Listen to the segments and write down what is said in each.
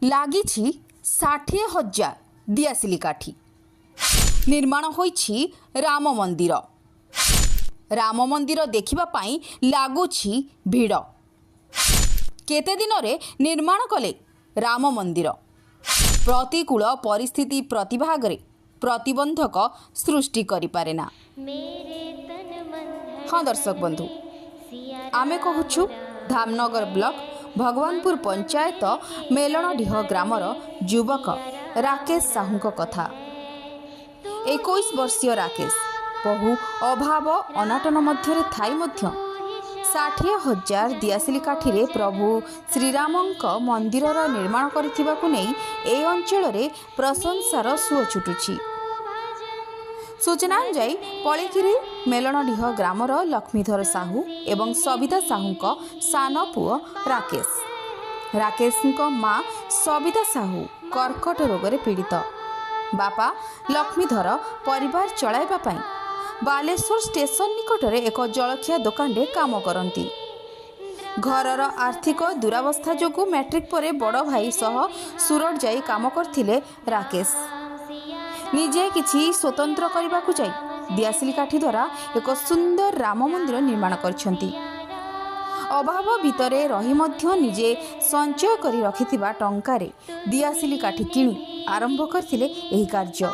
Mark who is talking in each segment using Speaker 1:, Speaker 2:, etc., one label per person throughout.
Speaker 1: ଲାଗିଛି 60,000 ଦିଆସିଲି କାଠି, ନିର୍ମାଣ ହୋଇଛି ରାମ ମନ୍ଦିର। ରାମ ମନ୍ଦିର ଦେଖିବା ପାଇଁ ଲାଗୁଛି ଭିଡ଼। କେତେ ଦିନରେ ନିର୍ମାଣ କଲେ ରାମ ମନ୍ଦିର? ପ୍ରତିକୂଳ ପରିସ୍ଥିତି ପ୍ରତିଭାଗରେ ପ୍ରତିବନ୍ଧକ ସୃଷ୍ଟି କରିପାରେ ନା। ହଁ ଦର୍ଶକ ବନ୍ଧୁ, ଆମେ କହୁଛୁ ଧାମନଗର ବ୍ଲକ ଭଗବାନପୁର ପଞ୍ଚାୟତ ମେଲଣଡିହ ଗ୍ରାମର ଯୁବକ ରାକେଶ ସାହୁଙ୍କ କଥା। 21 ବର୍ଷୀୟ ରାକେଶ ବହୁ ଅଭାବ ଅନାଟନ ମଧ୍ୟରେ ଥାଇ ମଧ୍ୟ 60,000 ଦିଆସିଲି କାଠିରେ ପ୍ରଭୁ ଶ୍ରୀରାମଙ୍କ ମନ୍ଦିରର ନିର୍ମାଣ କରିଥିବାକୁ ନେଇ ଏ ଅଞ୍ଚଳରେ ପ୍ରଶଂସାର ସୁଅ ଛୁଟୁଛି। ସୂଚନା ଅନୁଯାୟୀ, ପଳିକିରି ମେଲଣଡିହ ଗ୍ରାମର ଲକ୍ଷ୍ମୀଧର ସାହୁ ଏବଂ ସବିତା ସାହୁଙ୍କ ସାନ ପୁଅ ରାକେଶ। ରାକେଶଙ୍କ ମା ସବିତା ସାହୁ କର୍କଟ ରୋଗରେ ପୀଡ଼ିତ। ବାପା ଲକ୍ଷ୍ମୀଧର ପରିବାର ଚଳାଇବା ପାଇଁ ବାଲେଶ୍ୱର ଷ୍ଟେସନ ନିକଟରେ ଏକ ଜଳଖିଆ ଦୋକାନରେ କାମ କରନ୍ତି। ଘରର ଆର୍ଥିକ ଦୁରାବସ୍ଥା ଯୋଗୁଁ ମ୍ୟାଟ୍ରିକ ପରେ ବଡ଼ ଭାଇ ସହ ସୁରଟ ଯାଇ କାମ କରିଥିଲେ ରାକେଶ। ନିଜେ କିଛି ସ୍ୱତନ୍ତ୍ର କରିବାକୁ ଯାଇ ଦିଆସିଲି କାଠି ଦ୍ୱାରା ଏକ ସୁନ୍ଦର ରାମ ମନ୍ଦିର ନିର୍ମାଣ କରିଛନ୍ତି। ଅଭାବ ଭିତରେ ରହି ମଧ୍ୟ ନିଜେ ସଞ୍ଚୟ କରି ରଖିଥିବା ଟଙ୍କାରେ ଦିଆସିଲି କାଠି କିଣି ଆରମ୍ଭ କରିଥିଲେ ଏହି କାର୍ଯ୍ୟ।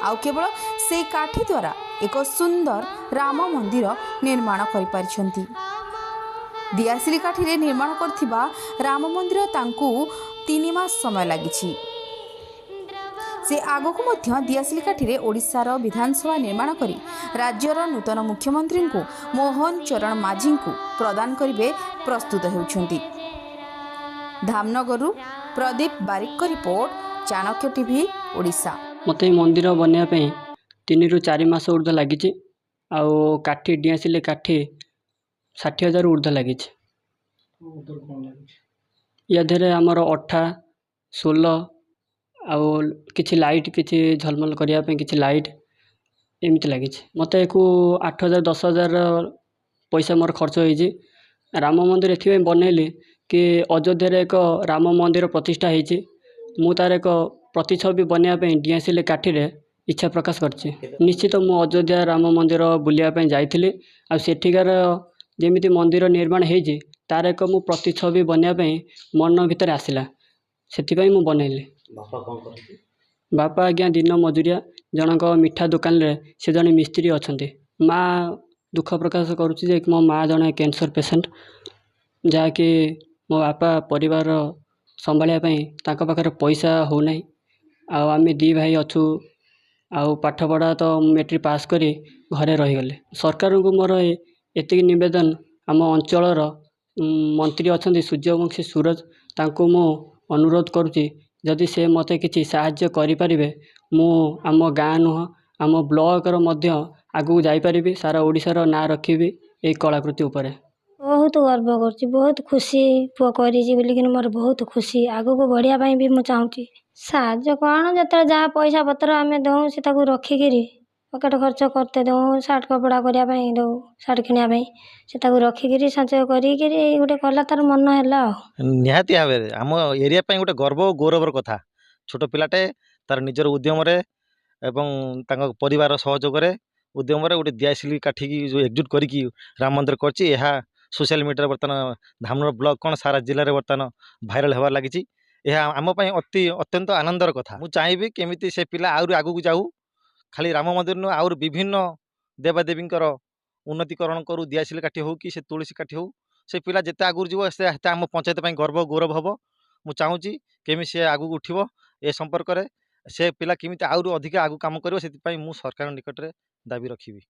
Speaker 1: ଆଉ କେବଳ ସେଇ କାଠି ଦ୍ୱାରା ଏକ ସୁନ୍ଦର ରାମ ମନ୍ଦିର ନିର୍ମାଣ କରିପାରିଛନ୍ତି। ଦିଆସିଲି କାଠିରେ ନିର୍ମାଣ କରିଥିବା ରାମ ମନ୍ଦିର ତାଙ୍କୁ 3 ମାସ ସମୟ ଲାଗିଛି। ସେ ଆଗକୁ ମଧ୍ୟ ଦିଆସିଲି କାଠିରେ ଓଡ଼ିଶାର ବିଧାନସଭା ନିର୍ମାଣ କରି ରାଜ୍ୟର ନୂତନ ମୁଖ୍ୟମନ୍ତ୍ରୀଙ୍କୁ ମୋହନ ଚରଣ ମାଝୀଙ୍କୁ ପ୍ରଦାନ କରିବେ ପ୍ରସ୍ତୁତ ହେଉଛନ୍ତି। ଧାମନଗରରୁ ପ୍ରଦୀପ ବାରିକଙ୍କ ରିପୋର୍ଟ, ଚାଣକ୍ୟ ଟିଭି ଓଡ଼ିଶା।
Speaker 2: ମୋତେ ଏ ମନ୍ଦିର ବନେଇବା ପାଇଁ 3ରୁ 4 ମାସ ଉର୍ଦ୍ଧ୍ୱ ଲାଗିଛି, ଆଉ କାଠି ଡିଆସିଲି କାଠି 60,000 ଉର୍ଦ୍ଧ୍ୱ ଲାଗିଛି। ୟା ଦେହରେ ଆମର ଅଠା, ସୋଲ ଆଉ କିଛି ଲାଇଟ୍, କିଛି ଝଲମଲ କରିବା ପାଇଁ କିଛି ଲାଇଟ୍ ଏମିତି ଲାଗିଛି। ମୋତେ ଏକୁ 8,000 10,000 ପଇସା ମୋର ଖର୍ଚ୍ଚ ହେଇଛି। ରାମ ମନ୍ଦିର ଏଥିପାଇଁ ବନେଇଲି କି ଅଯୋଧ୍ୟାରେ ଏକ ରାମ ମନ୍ଦିର ପ୍ରତିଷ୍ଠା ହେଇଛି, ମୁଁ ତା'ର ଏକ ପ୍ରତିଛବି ବନେଇବା ପାଇଁ ଡିଆସିଲି କାଠିରେ ଇଚ୍ଛା ପ୍ରକାଶ କରିଛି। ନିଶ୍ଚିତ ମୁଁ ଅଯୋଧ୍ୟା ରାମ ମନ୍ଦିର ବୁଲିବା ପାଇଁ ଯାଇଥିଲି, ଆଉ ସେଠିକାର ଯେମିତି ମନ୍ଦିର ନିର୍ମାଣ ହେଇଛି ତା'ର ଏକ ମୁଁ ପ୍ରତିଛବି ବନେଇବା ପାଇଁ ମନ ଭିତରେ ଆସିଲା, ସେଥିପାଇଁ ମୁଁ ବନେଇଲି।
Speaker 3: ବାପା କ'ଣ କରନ୍ତି?
Speaker 2: ବାପା ଆଜ୍ଞା ଦିନ ମଜୁରିଆ, ଜଣଙ୍କ ମିଠା ଦୋକାନରେ ସେ ଜଣେ ମିସ୍ତ୍ରୀ ଅଛନ୍ତି। ମା ଦୁଃଖ ପ୍ରକାଶ କରୁଛି ଯେ ମୋ ମା ଜଣେ କ୍ୟାନ୍ସର ପେସେଣ୍ଟ, ଯାହାକି ମୋ ବାପା ପରିବାର ସମ୍ଭାଳିବା ପାଇଁ ତାଙ୍କ ପାଖରେ ପଇସା ହେଉନାହିଁ। ଆଉ ଆମେ ଦୁଇ ଭାଇ ଅଛୁ, ଆଉ ପାଠପଢ଼ା ତ ମେଟ୍ରିକ୍ ପାସ୍ କରି ଘରେ ରହିଗଲେ। ସରକାରଙ୍କୁ ମୋର ଏତିକି ନିବେଦନ, ଆମ ଅଞ୍ଚଳର ମନ୍ତ୍ରୀ ଅଛନ୍ତି ସୂର୍ଯ୍ୟବଂଶୀ ସୁରଜ, ତାଙ୍କୁ ମୁଁ ଅନୁରୋଧ କରୁଛି ଯଦି ସେ ମୋତେ କିଛି ସାହାଯ୍ୟ କରିପାରିବେ, ମୁଁ ଆମ ଗାଁ ନୁହଁ ଆମ ବ୍ଲକର ମଧ୍ୟ ଆଗକୁ ଯାଇପାରିବି, ସାରା ଓଡ଼ିଶାର ନାଁ ରଖିବି ଏଇ କଳାକୃତି ଉପରେ।
Speaker 4: ବହୁତ ଗର୍ବ କରୁଛି, ବହୁତ ଖୁସି ପୁଅ କରିଛି ବୋଲିକିନି ମୋର ବହୁତ ଖୁସି। ଆଗକୁ ବଢ଼ିବା ପାଇଁ ବି ମୁଁ ଚାହୁଁଛି। ସାହାଯ୍ୟ କ'ଣ, ଯେତେବେଳେ ଯାହା ପଇସା ପତ୍ର ଆମେ ଦେଉ ସେ ତାକୁ ରଖିକିରି ପକେଟ ଖର୍ଚ୍ଚ କରତେ ଦେଉ, ସାର୍ଟ କପଡ଼ା କରିବା ପାଇଁ ଦେଉ, ସାର୍ଟ କିଣିବା ପାଇଁ ସେ ତାକୁ ରଖିକିରି ସଞ୍ଚୟ କରିକିରି ଗୋଟେ କଲା, ତାର ମନ ହେଲା। ଆଉ
Speaker 5: ନିହାତି ଭାବରେ ଆମ ଏରିଆ ପାଇଁ ଗୋଟେ ଗର୍ବ ଓ ଗୌରବର କଥା। ଛୋଟ ପିଲାଟେ ତାର ନିଜର ଉଦ୍ୟମରେ ଏବଂ ତାଙ୍କ ପରିବାର ସହଯୋଗରେ ଉଦ୍ୟମରେ ଗୋଟେ ଦିଆସିଲି କାଠିକି ଯେଉଁ ଏକଜୁଟ କରିକି ରାମ ମନ୍ଦିର କରିଛି, ଏହା ସୋସିଆଲ ମିଡ଼ିଆରେ ବର୍ତ୍ତମାନ ଧାମନଗର ବ୍ଲକ କ'ଣ ସାରା ଜିଲ୍ଲାରେ ବର୍ତ୍ତମାନ ଭାଇରାଲ ହେବାରେ ଲାଗିଛି। ଏହା ଆମ ପାଇଁ ଅତି ଅତ୍ୟନ୍ତ ଆନନ୍ଦର କଥା। ମୁଁ ଚାହିଁବି କେମିତି ସେ ପିଲା ଆହୁରି ଆଗକୁ ଯାଉ, ଖାଲି ରାମ ମନ୍ଦିର ନୁହଁ ଆହୁରି ବିଭିନ୍ନ ଦେବାଦେବୀଙ୍କର ଉନ୍ନତିକରଣ କରୁ, ଦିଆସିଲି କାଠି ହେଉ କି ସେ ତୁଳସୀ କାଠି ହେଉ। ସେ ପିଲା ଯେତେ ଆଗକୁ ଯିବ ସେତେ ଆମ ପଞ୍ଚାୟତ ପାଇଁ ଗର୍ବ ଗୌରବ ହେବ। ମୁଁ ଚାହୁଁଛି କେମିତି ସେ ଆଗକୁ ଉଠିବ, ଏ ସମ୍ପର୍କରେ ସେ ପିଲା କେମିତି ଆହୁରି ଅଧିକା ଆଗକୁ କାମ କରିବ ସେଥିପାଇଁ ମୁଁ ସରକାରଙ୍କ ନିକଟରେ ଦାବି ରଖିବି।